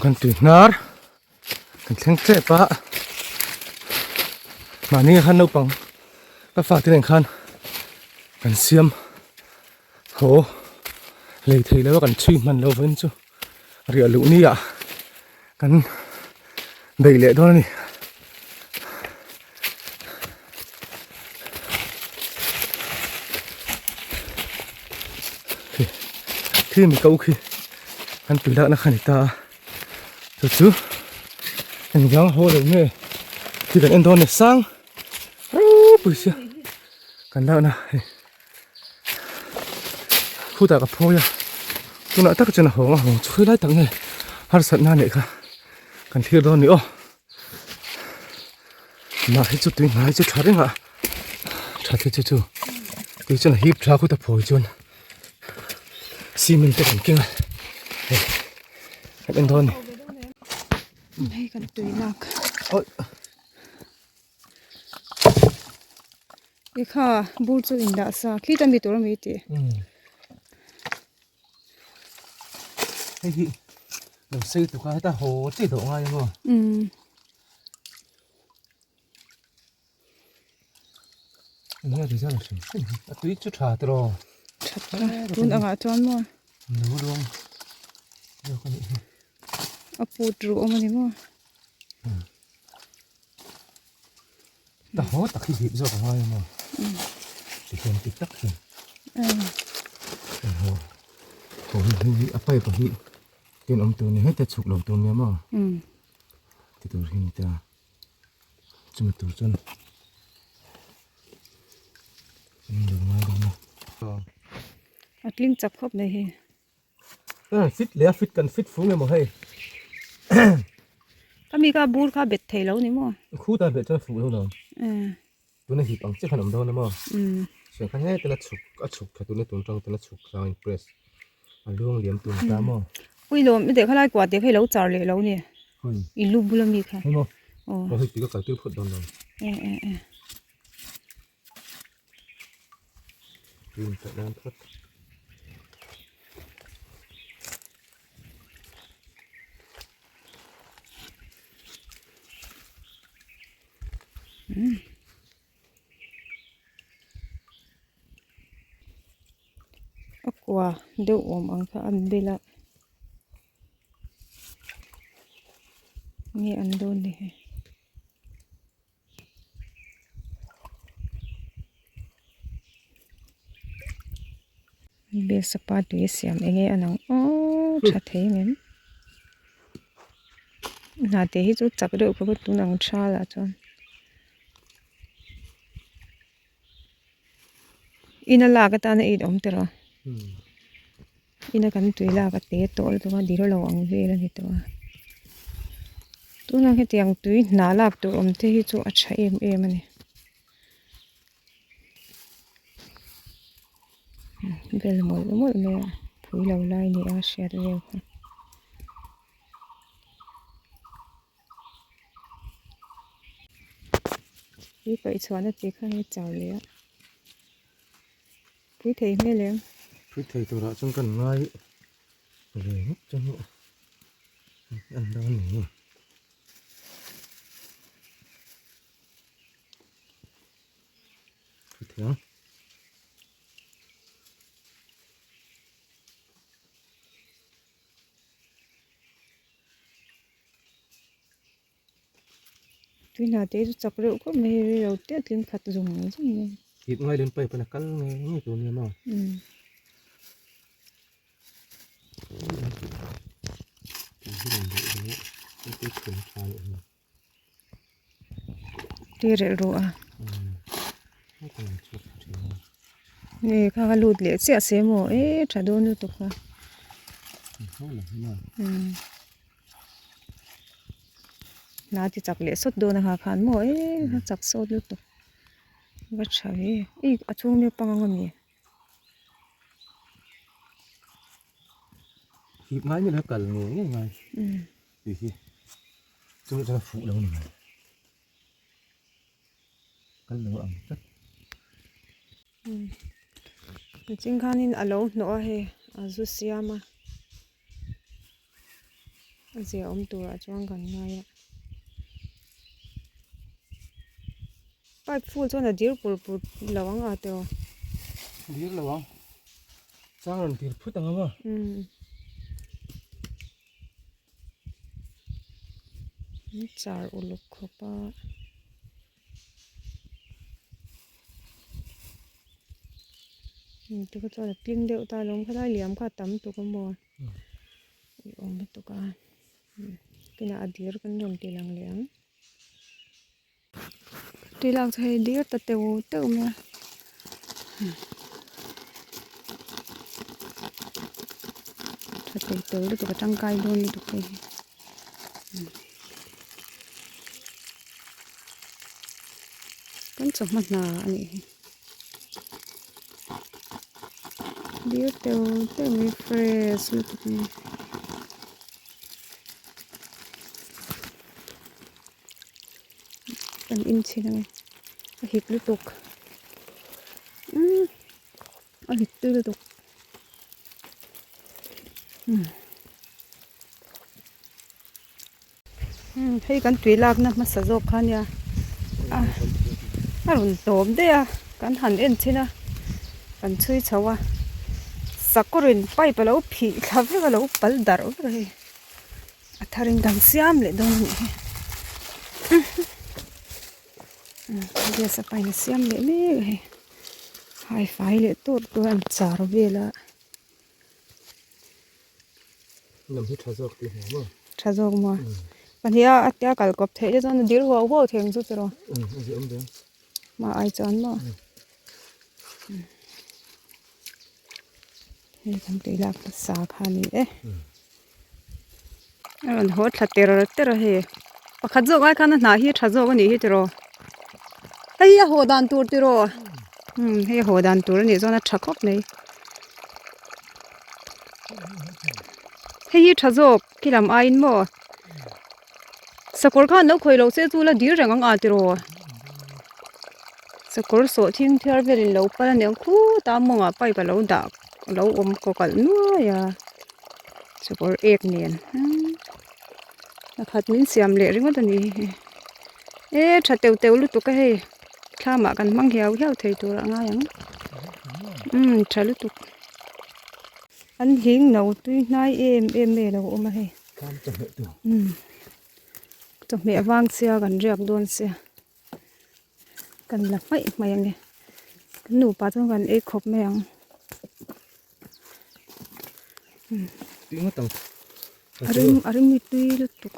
Kan tui hnar kan thleng tep a mahni ah khan naupang ka fate nen khan kan siam haw lei thei lo a kan chhui hman lo vawiin chu riah luh ni ah kan beih leh dawn a ni. Khi mi ko khi kan tui lakna kha ni ta a chu chu engvang haw lo nge khi kan en dawn ni sang ropui sia kan lakna hei khutah ka phawi a tunah tak chuan a hawng a hawng chu khawilai tak nge harsatna a neih kha kan thlir dawn a ni aw. Mah hi chu tui hnai chu tha reng a tha te chu chu tui chuan a hip tha khut a phawi chuan cement te kan keng a hei kan en dawn a ni. Hei kan tui lak. Awi. I kha bur chu in dah sa khi ta mi tur a mi tih. Hei hi lo sei tuk a heta haw chi dawh ngai emaw. Enge ti zan hrim hrim hi a tui chu tha tiraw. Tha ta tun angah chuan maw. Lo luang zawk a nih hi. A put ruh awm a ni maw. Ta haw tak hi hip zawk a ngai emaw. Ti hian ti tak hian. Haw haw hi hei hi a pipe hi tin awm tur ni heta chhuk lo tur nia maw. Ti tur hi ni ta. Chumi tur chuan in lo ngai dawn a. A tling chak khawp mai hi. Fit leh a fit kan fit fung emaw hei. Ka mi kha bur kha bet thei lo ni maw? Khuta bet chuan fuh lo lo. Tuna hip ang chiah khan awm dawn a maw? Chuan khan heti la chhuk a chhuk thla tuna tun tang tuna chhuk thla in press a luang liam tun ta maw? Ui lawm i deh kha lai kuah te kha i lo char leh lo ni. I lu bula mi kha. Hei maw? Aw hei tui ka kal tir phawt dawn lo. E e e. Tui in paih dawn phawt. A kua deuh awm ang kha an bel a nge an dawn ni hei. Bel sapa tui a siam eng nge a nang aw tha thei ang em hna te hi chu chak deuh khawp a tun ang tha lah chuan ina lak atana it awm tawh a ina kan tui lak a te tawh lutuk a dil lo ang vel a ni tawh a tunah hetiang tui hna lak tur awm te hi chu a tha em em a ni. Bel mawlh mawlh mai a phui lo lai ni a hriat vel kha. Tui paih chhuahna tih kha hei chau leh a pui thei hmel em. Pui thei turah chuan kan ngai ve ngawt chu ni an lo ni. Pui thei ang. Tui hna te chu chak reuh khawp mai rei lo te a tling khat zawng zawng mai. Ip ngai len pipe a kal nge nge tur nia maw. Tui reh ru a. Nge kha kha lut leh chiah se maw e tha dawn lutuk kha. Hna ti chak leh sawt dawn a kha khan maw e a chak sawt lutuk va tha ve ih a chhung nia pang ang a mi. Hip ngai nge la kal nge nge ngai tih hi chu chuan a fuh lo ni mai kal lo ang tlat. Niching khanin a lo hnawh a hei a zu siam a. A zia awm turah chuan kan ngai a. Pipe full chuan a dir pur pur lo ang a tiraw? Dir lo ang. Chang rawn dir phut ang a maw? Umm. Char uluk khawp a. Umm tikha chuan a tling deuh ta alawm khalai liam kha a tam tuk a maw? I awm lutuk a. Kinah a dir kan rawn ti lang leh ang. Tui lak chu hei dir ta teuh teuh mai a tha tei tel lutuk a tangkai dawn lutuk hei hi kan chawhma hna a nih hi dir teuh teuh mai fresh lutuk mai. Kan in chhin ange a hit lutuk umm a hit tui lutuk umm umm hei kan tui lakna hmasa zawk kha ania a a rawn tawp daih a kan han en chhin a kan chhui chho a sakawrin pipe alo phih thla vek a lo pal darh vek a hei. A thar in kan siam leh dawn a nih hi gas a pain a siam leh mek a hei hai fai leh tur tur a an char vel a lam hi tha zawk tih hmu maw tha zawk maw pahnih a a tia kal kawp theih te chuan a dil huau huau thei ang chu tiraw a zia awm ve mah ai chuan maw hei kan tui lak hmasa kha a ni e. A rawn haw thla ter ter a hei pakhat zawk ai khan a hnah hi tha zawk a nih hi tiraw hei a haw dan tur tiraw umm hei a haw dan tur a nih chuan a tha khawp mai hei hi tha zawk khi lam aiin maw sakawr khan lo khawih loh se chu la dil reng ang a tiraw sakawr sawh thing thiar velin lo pal a niang khutah mawngah pipe a lo dah a lo awm kaw kalh nuai a. Chukawr ek nen pakhat min siam leh ringawt a ni hi e tha teuh teuh lutuk a hei thlamah kan hmang hiau hiau thei tur a ngai ang umm tha lutuk an hling no tui hnai em em mai a lo awm a hei umm chawhmeh vang sia kan riak dawn sia. Kan la hmaih hmaih ange kan nupa chuan kan ei khawp mai ang a rim a rim hi tui lutuk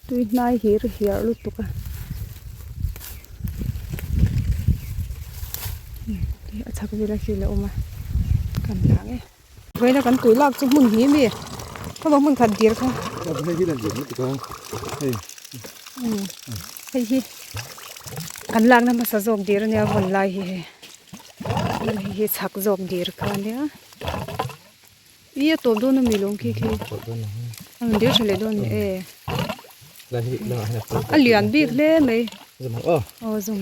tui hnai hir hiar lutuk a a chhak vel a khi la awm a kan la ang e. Vawiina kan tui lak chu hmun hi mi khawma hmun khat dir kha hei hi kan lakna hmasa zawk dir ania vawn lai hi hei hei hi chhak zawk dir kha ania i a tawp dawn ami lawng khi khi a rawn dir tha leh dawn e a lian bik hle mai aw zum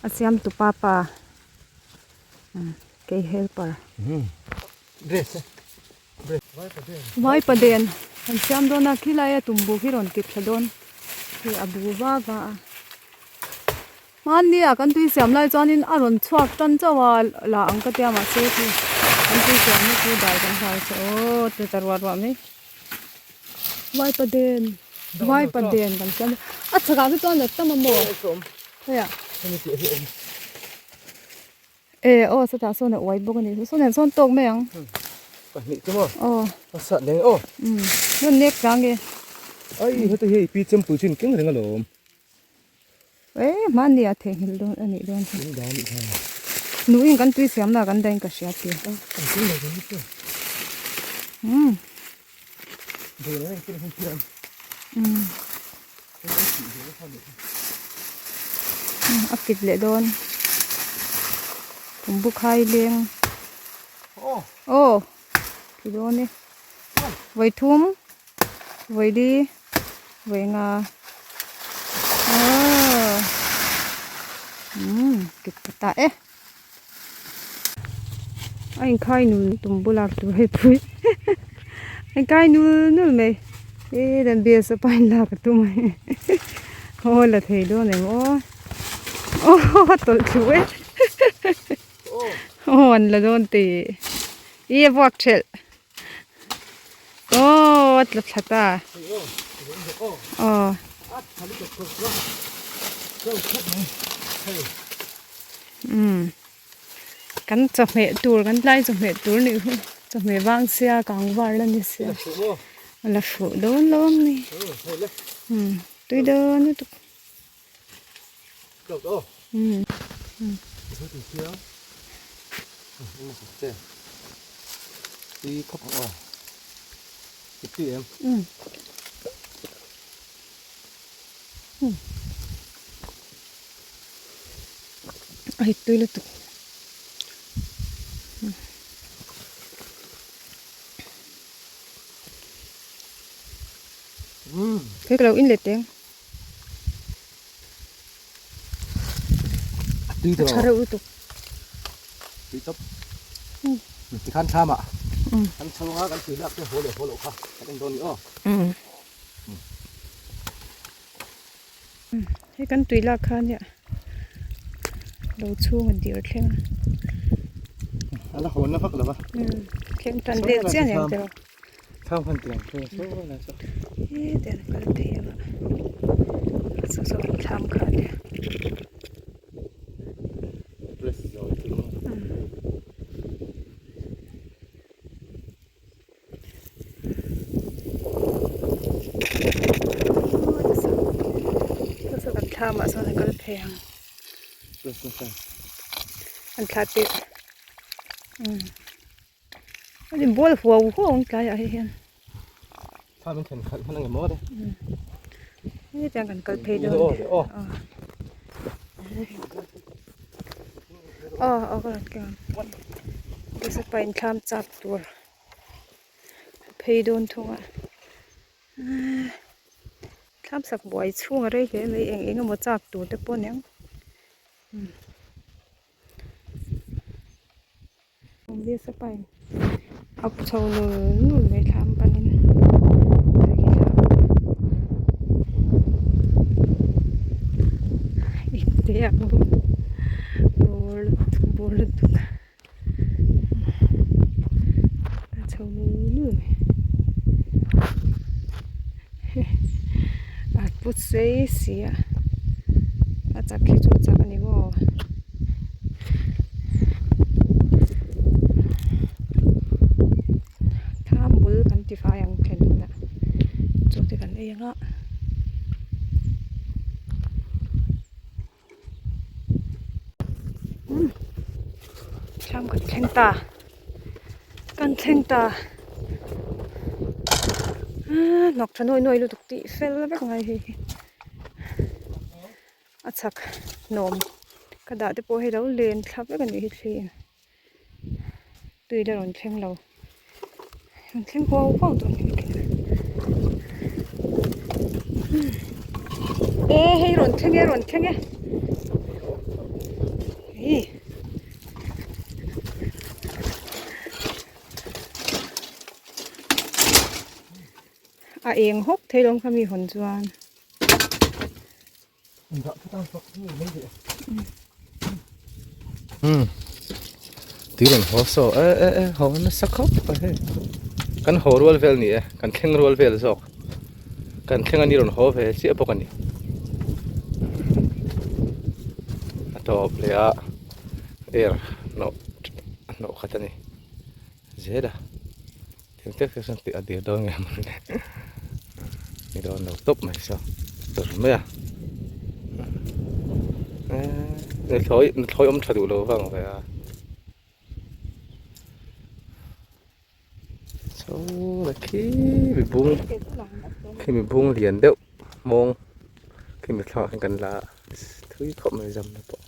a siam tu pa pa. Kei helper. Vai paden kan siam dawn a khilai a tumbu khi rawn kip thla dawn hei a bu va va a hmanni ah kan tui siam lai chuanin a rawn chhuak tan chauh a la ang ka tia mahse khi kan tui siam na chu dai kan hlau che aw ti ta ruah ruah mai vai paden vai paden kan siam a chhakah khi chuan a tam a maw hei ah. E aw chutah sawn a uai bawk a ni saw nen sawn tawk mai ang pahnih chu maw aw a sat leh aw um rawn nek tlang e ai heta hi pi chempui chin keng reng alawm e hmanni ah theihnghilh dawn a nih dawn hi dah nih kha nuin kan tui siam na kan dahin ka hria tir um um a kit leh dawn tumbu khai leng aw ti dawn e vawi thum vawi li vawi nga aw umm kit ta ta e. A inkhai nul tum bulah tur hei pui a inkhai nul nul mai e dan bial saw pa in lak a tum a aw la thei dawn em aw aw a tawlh thlu e aw an la dawn tih i a vuak thelh aw a tla thla ta aw. Kan chawhmeh tur kan tlai chawhmeh tur nih hu chawhmeh vang sia kang var la ni sia a la fuh dawn lo ang ni umm tui dawn lutuk umm. A hit tui lutuk Thế cái đầu in liệt tiếng Tha reuh lutuk Tui tawp Tikhan thlam ah kan chho anga kan tui lak te haw leh haw loh kha kan en dawn ni aw. Hei kan tui lak kha nia lo chhung a dir thleng a. A la hawn na vak lo va. Thleng tan vel chiah nen te rawh. Thlam khan tiang thleng saw lai saw. He tiang kal thei anga saw saw kan thlam kha nia. Press zawi chu. Kan thlamah sawn a kal phei ang an thla teh a in bual huau huau ang tlaiah hei hian hetiang kan kal phei dawn aw aw ka rawn keng ang nasa in thlam chak tur. A phei dawn thung a thlam sak buai chhung a rei hle mai eng eng emaw chak tur te pawh aniang a chho nul nul mai thlam panin inte a bur bur lutuk. A chho nul mai a put sei si a a chak hi chu chak a ni maw thlam bul kan ti fai ang thlen hunah chaw te kan ei ang a. Thlam kan thleng ta kan thleng ta aaa hnawk tha nuai nuai lutuk tih fel vek ngai hei hi a chhak nuam ka dah te pawh hei lo len thla vek a nih hi thli in tui la rawn thleng lo rawn thleng huau huau dawn a ni e hei rawn thleng e rawn thleng e hei a eng hawk thei lawm kha mi hawn chuan. Tui rawn haw saw e e e haw nasa khawp a hei kan haw rual vel ni e kan thleng rual vel zawk kan thleng a ni rawn haw ve chiah bawk a ni a tawp leh a air hnawh hnawh khat a ni zel a thil te te sawn tih a dir dawn nge maw le ni dawn lo tawp mai saw tur mai a eee nuthlawi nuthlawi awm tha duh lo vang ve a saw la khi mi bung khi mi bung lian deuh mawng khi mi thlalak ah hian kan la a thui khawp mai zam na pawh.